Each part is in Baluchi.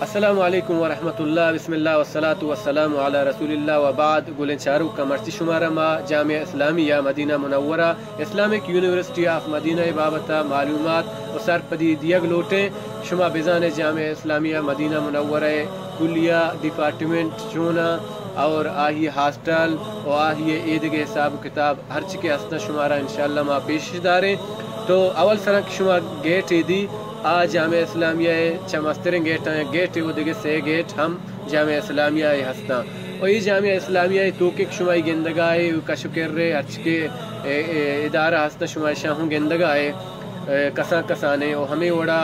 السلام علیکم ورحمۃ اللہ، بسم اللہ والصلاۃ والسلام علی رسول اللہ وبعد۔ گلیں چاروکاں، مرچی شمارا ما جامعہ اسلامیہ مدینہ منورہ، اسلامک یونیورسٹی آف مدینہ ءِ بابت ءَ معلومات و سرپدی دیگ لوٹیں۔ شما بزانے جامعہ اسلامیہ مدینہ منورہ ءِ کلیہ، ڈیپارٹمنٹ چوناں اور آہی ہاسٹل و آہی ایدگہ حساب و کتاب ہرچی کہ ہستاں شمارا انشاءاللہ ما پیش داریں۔ تو اول سرا کہ شما گیٹ ءَ دی، آ جامعہ اسلامیہ ءِ چہ مستریں گیٹاں یک گیٹے و دگہ سے گیٹ ہم جامعہ اسلامیہ ءِ ہستاں۔ و اے جامعہ اسلامیہ ءِ توکے کہ شما اے گندگا ئے، کش و کر ءَ ہرچی کہ، اے، اے، ادارہ ہستاں شما اشاں ہوں گندگا ئے، اے، کسان کسانیں و ہمے وڑا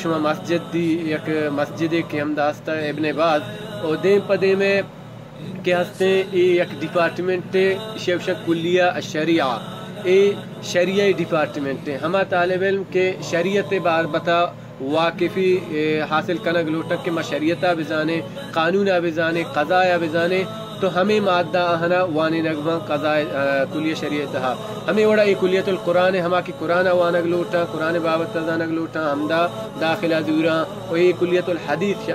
شما مسجد دی، یک مسجدے کہ ہمدا ہستاں ابن باز و دیم پہ دیم ءَ کہ ہستیں اے یک ڈیپارٹمنٹے، ایشی ءَ گوشاں کلیہ الشریعہ، اے شریعہ ڈیپارٹمنٹے۔ ہما طالب علم کہ شریعت ءِ بابت ءَ واقفی، اے، حاصل کنگ لوٹاں کہ ما شریعت ءَ بزانیں، قانون ءَ بزانیں، قضاء ءَ بزانیں، تو ہمے مادہ آہانا وانینگ باں قضاء، اے، کلیہ شریعہ ءِ تہا۔ ہمے وڑا اے کلیۃ القرآن ءِ، ہما کہ قرآن ءَ وانگ لوٹاں، قرآن ءِ بابت ءَ زانگ لوٹاں، ہمدا داخلہ زوراں۔ و اے کلیۃ الحدیث،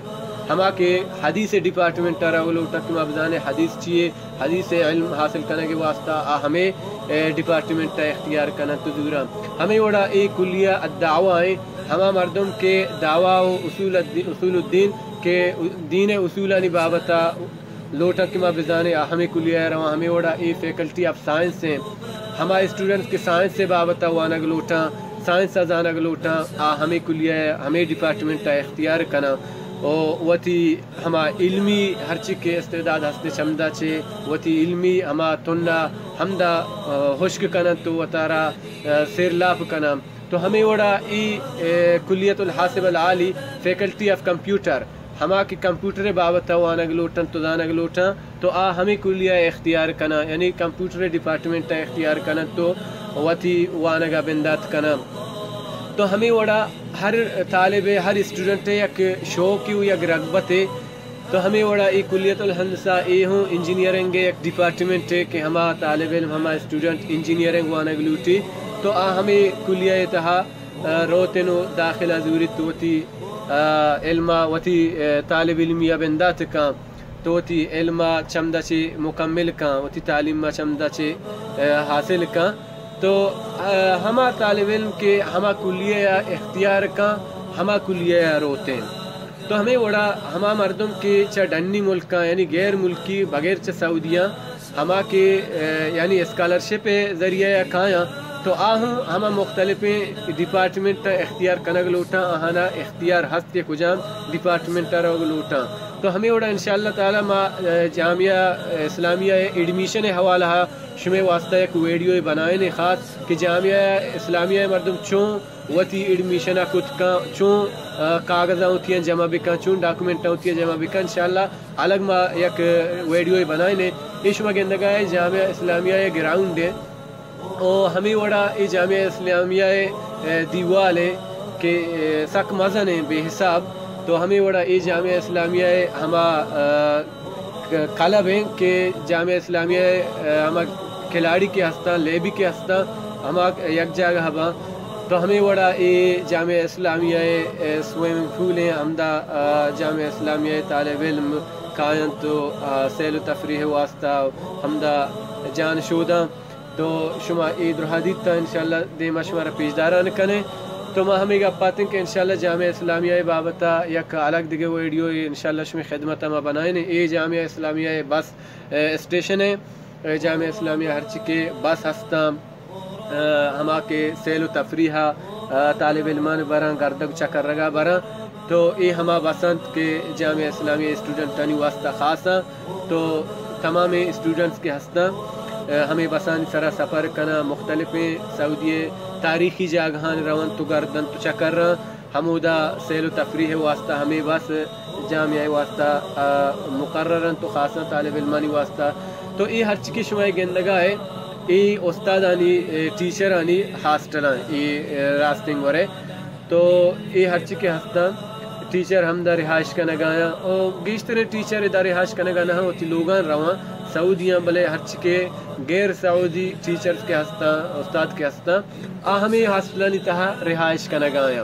ہما کہ حدیث ڈیپارٹمنٹ ءَ روگ لوٹاں کہ ما بزانیں حدیث چی یے، حدیث ءِ علم حاصل کنگ ءِ واسطہ آ ہمے، اے، ڈیپارٹمنٹ ءَ اختیار کننت و زوراں۔ ہمے وڑا اے کلیہ الدعوہ ایں، ہما مردم کہ دعوی و اصول الدی-، اصول الدین کہ دین ءِ اصولانی بابت ءَ لوٹاں کہ ما بزانیں، آ ہمے کلیہ ءَ رواں۔ ہمے vada a faculty of science ایں، ہما اسٹوڈنٹس کہ سائنس ءِ بابت ءَ وانگ لوٹاں، سائنس ءَ زانگ لوٹاں، آ ہمے کلیہ ءَ، ہمے ڈیپارٹمنٹ ءَ اختیار کناں و وتی ہما علمی ہرچی کہ استعداد ہستیں چمدا چہ وتی علمی ہما تن ءَ ہمدا، آ، ہشک کننت و وتارا، آ، سیرلاپ کناں۔ تو ہمے وڑا ای، اے، کلیۃ الحاسب العالی، فیکلٹی آف کمپیوٹر، ہما کہ کمپیوٹر ءِ بابت ءَ وانگ لوٹنت و زانگ لوٹاں، تو آ ہمے کلیہ ءَ اختیار کناں، یعنی کمپیوٹر ڈیپارٹمنٹ ءَ اختیار کننت تو وتی وانگ ءَ بندات کناں۔ تو ہمے وڑا ہر طالب ءِ، ہر اسٹوڈنٹ ءِ یک شوق و یک رغبت ءِ۔ تو ہمے وڑا اے کلیۃ الہندسہ، اے ہوں انجینئرنگ ءِ یک ڈیپارٹمنٹ ءِ کہ ہما طالب علم، ہما اسٹوڈنٹ انجینئرنگ وانگ لوٹی، تو آ ہمے کلیہ ءِ تہا، آ، روتن و داخلہ زوریت، وتی، آ، علم ءَ، وتی، آ، طالب علمی ءَ بندات کن، تو وتی علم ءَ چمدا چہ مکمل کن، وتی تعلیم ءَ چمدا چہ، آ، حاصل کن۔ تو، آ، ہما طالب علم کہ ہما کلیہ ءَ اختیار کن، ہما کلیہ ءَ روتیں۔ تو ہمے وڑا ہما مردم کہ چہ ڈنی ملکاں، یعنی غیر ملکی، بغیر چہ سعودیاں، ہما کہ، آ، یعنی اسکالرشپ ءِ ذریعہ ءَ کایاں، تو آ ہم ہما مختلفیں ڈیپارٹمنٹ ءَ اختیار کنگ لوٹاں، آہانا اختیار ہست کہ کجام ڈیپارٹمنٹ ءَ روگ لوٹاں۔ تو ہمے وڑا انشاءاللہ تعالی ما، آ، جامعہ اسلامیہ ءِ ایڈمیشن ءِ حوالہ ءَ شمے واسطہ یک ویڈیوے بنائینے خاص کہ جامعہ اسلامیہ ءِ مردم چون وتی ایڈمیشن ءَ کت کن، چون، آ، کاغذاں وتیاں جمع بکن، چون ڈاکومنٹاں وتیاں جمع بکن۔ انشاءاللہ الگ ما یک ویڈیوے بنائینے۔ اے شما گندگا ئے جامعہ اسلامیہ ءِ گراؤنڈ ءِ۔ او ہمے وڑا اے جامعہ اسلامیہ ءِ، اے، دیوال ءِ کہ، اے، سک مزن ءِ بے حساب۔ تو ہمے وڑا اے جامعہ اسلامیہ ءِ ہما، آ، ک-، کلب ایں کہ جامعہ اسلامیہ ءِ، آ، ہما کھلاڑی کہ ہستاں، لیبی کہ ہستاں، ہما یک جاگہ باں۔ تو ہمے وڑا اے جامعہ اسلامیہ ءِ، آ، سوئمنگ پول ایں، ہمدا، آ، جامعہ اسلامیہ ءِ طالب علم کاینت و، آ، سیل و تفریح ءِ واسطہ ہمدا جان شوداں۔ تو شما اے درہا دیتا، انشاءاللہ دیما شمارا پیشداران کنیں۔ تو ما ہمے گپ آتیں کہ انشاءاللہ جامعہ اسلامیہ ءِ بابتا یک الگ دگہ ویڈیو انشاءاللہ شمے خدمت ما بنائیں۔ اے جامعہ اسلامیہ ءِ بس، اے، اسٹیشن ءِ، اے، جامعہ اسلامیہ ہرچی کہ بس ہستاں، اے، ہما کہ سیل و تفریح ءَ، اے، طالب علمان براں گردگ چکرگا براں۔ تو اے ہما بس انت کہ جامعہ اسلامیہ اسٹوڈنٹانی واسطہ خاص انت۔ تو تمامیں اسٹوڈنٹس کہ ہستاں، اے، ہمے بسانی سرا سفر کناں، مختلفیں سعودی ءِ تاریخی جاگہان رونت و گردنت و چکراں۔ ہمودا سیل و تفریح ءِ واسطہ ہمے بس جامعہ ءِ واسطہ، اے، مقرر انت و خاصاں طالب علمانی واسطہ۔ تو اے ہرچی کہ شما گندگا ئے، اے استادانی، اے، ٹیچرانی ہاسٹلاں، اے، اے، راستیں گورے۔ تو اے ہرچی کہ ہستاں، ٹیچر ہمدا رہائش کنگایاں۔ او گیشتریں ٹیچر ادا رہائش کنگا نہ، وتی لوگاں رواں سعودیاں، بلے ہرچی کہ غیر سعودی ٹیچرز کہ ہستاں، استاد کہ ہستاں، آ ہمے ہاسٹلانی تہا رہائش کنگایاں۔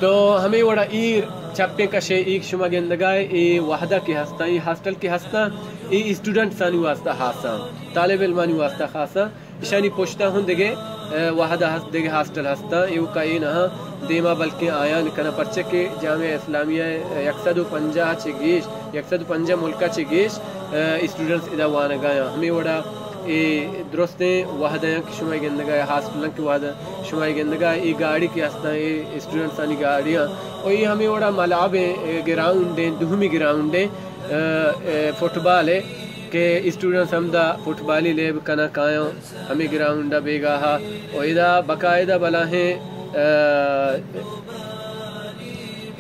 تو ہمے وڑا ایر چپیں کشے ایک شما گندگائے، اے وحدہ کہ ہستاں، اے ہاسٹل کہ ہستاں، اے اسٹوڈنٹسانی واسطہ خاصاں، طالب علمانی واسطہ خاصاں۔ اشانی پشتا ہوں دگہ، اے، وحدہ ہست، دگہ ہاسٹل ہستاں، ایوکا اے نہاں دیما، بلکیں آیان کناں، پرچہ کہ جامعہ اسلامیہ یک سد و پنجاہ چہ گیش، یک سد و پنجاہ ملکا چہ گیش، اے، اسٹوڈنٹس ادا وانگایاں۔ ہمے وڑا اے درستیں وحدہ ایں کہ شما گندگا، ہاسٹل ایں کہ وحدہ شما گندگا، اے گاڑی کہ ہستاں، اے اسٹوڈنٹسانی گاڑیاں، و اے ہمے وڑا ملعب ایں، اے گراؤنڈ ایں، دومی گراؤنڈ ایں، اے، اے فٹبال ایں کہ اسٹوڈنٹس ہمدا فٹبالی لیب کناں کایاں ہمے گراؤنڈا بیگاہا۔ و ادا باقاعدہ بلاہیں، اے،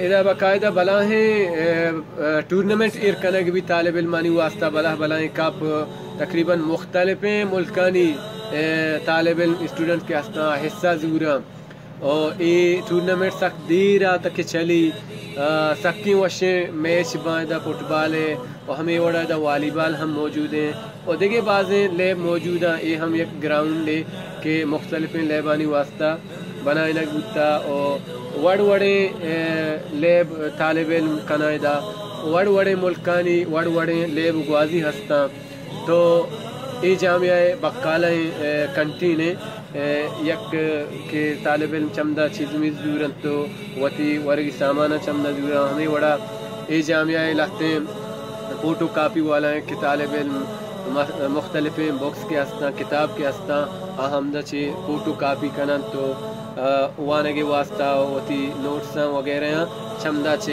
ادا باقاعدہ بلاہیں، اے، اے، ٹورنامنٹ ایر کنگ بی طالب علمانی واسطہ، بلاہ بلاہیں کپ، تقریباً مختلفیں ملکانی، اے، طالب علم اسٹوڈنٹ کہ ہستاں حصہ زوراں۔ و اے ٹورنامنٹ سک دیر آ تک چلی، آ، سکیں وشیں میچ باں، ادا فٹبال ایں و ہمے وڑا ادا والی بال ہم موجود ایں و دگہ بازیں لیب موجود ایں۔ اے ہم یک گراؤنڈ ایں کہ مختلفیں لیبانی واسطہ بنائینگ بوتا و وڑ وڑیں، اے، لیب طالب علم کناں ادا، وڑ وڑیں ملکانی وڑ وڑیں لیب گوازی ہستاں۔ تو اے جامعہ ءِ بکالیں، اے، کنٹین ایں، اے، یک کہ طالب علم چمدا چیز میز زورنت تو وتی ورگی سامان چمدا زوراں، ہمے وڑا اے جامعہ ءِ لہتیں فوٹو کاپی والا ایں کہ طالب علم م-، مختلفیں بکس کہ ہستاں، کتاب کہ ہستاں، آ ہمدا چہ فوٹو کاپی کننت تو، آ، وانگ ءِ واسطہ وتی نوٹساں وغیرہ آں چمدا چہ،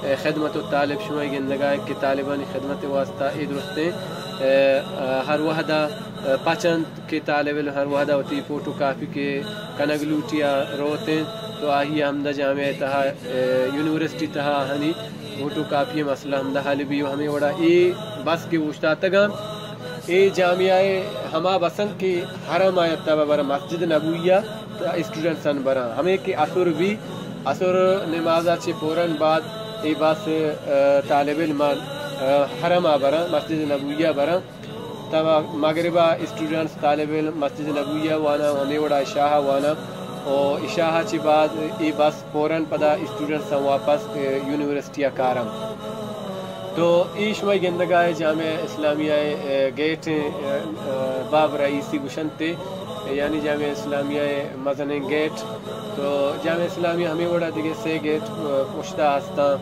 اے، خدمت الطالب شمئے گندگا کہ طالبانی خدمت ءِ واسطہ اے درستیں، اے، آ، ہر وہدا، اے، پچ انت کہ طالب علم ہر وہدا وتی فوٹو کاپی کہ کنگ لوٹی آ روت انت تو آہی ہمدا جامعہ ءِ تہا، اے، یونیورسٹی تہا آہانی فوٹو کاپی ءِ مسئلہ ہمدا حل بی و ہمے وڑا اے بس کہ اوشتاتگاں، اے جامعہ ءِ ہما بس انت کہ حرم ءَ تبا برا مسجد نبویہ اسٹوڈنٹساں براں، ہمے کہ عصر بی، عصر نمازا چہ فوراً بعد اے بس، اے، طالب علمان، اے، حرما براں، مسجد نبویہ براں۔ تاں مغربا اسٹوڈنٹس طالب علم مسجد نبویہ واناں، ہمے وڑا عشاء واناں، و عشاء چہ بعد اے بس فوراً پدا اسٹوڈنٹساں واپس، اے، یونیورسٹیا کاراں۔ تو اے شمئے گندگا اے جامعہ اسلامیہ ءِ، اے، گیٹ ایں، اے، اے، باب رئیسی گوشنت، یعنی جامعہ اسلامیہ ءِ مزنیں گیٹ۔ تو جامعہ اسلامیہ ہمے وڑا دگہ سے گیٹ، اے، پشتا ہستاں۔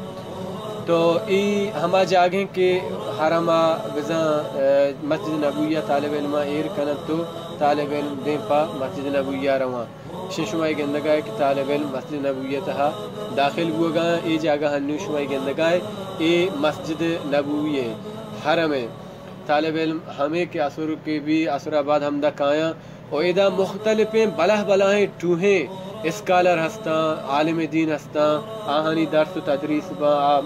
تو اے ہما جاگہ ایں کہ حرم ءَ بزاں، اے، مسجد نبویہ طالب علماں ایر کننت تو طالب علم دیم پہ مسجد نبویہ رواں۔ شن شما اے گندگا اے کہ طالب علم مسجد نبویہ تہا داخل بوگا ایں۔ اے جاگہ ہنو شما اے گندگا اے، اے مسجد نبوی ایں، حرم ایں۔ طالب علم ہمے کہ عصر کہ بی، عصر ءَ بعد ہمدا کایاں و ادا مختلفیں بلہ بلاہیں ٹوہیں اسکالر ہستاں، عالم دین ہستاں، آہانی درس و تدریس باں، آ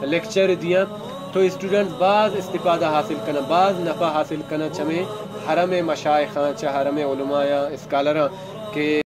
لیکچر دیاں، تو اسٹوڈنٹس باز استفادہ حاصل کناں، باز نفع حاصل کناں چمے حرم ءِ مشائخاں، چہ حرم ءِ علمایاں، اسکالراں کہ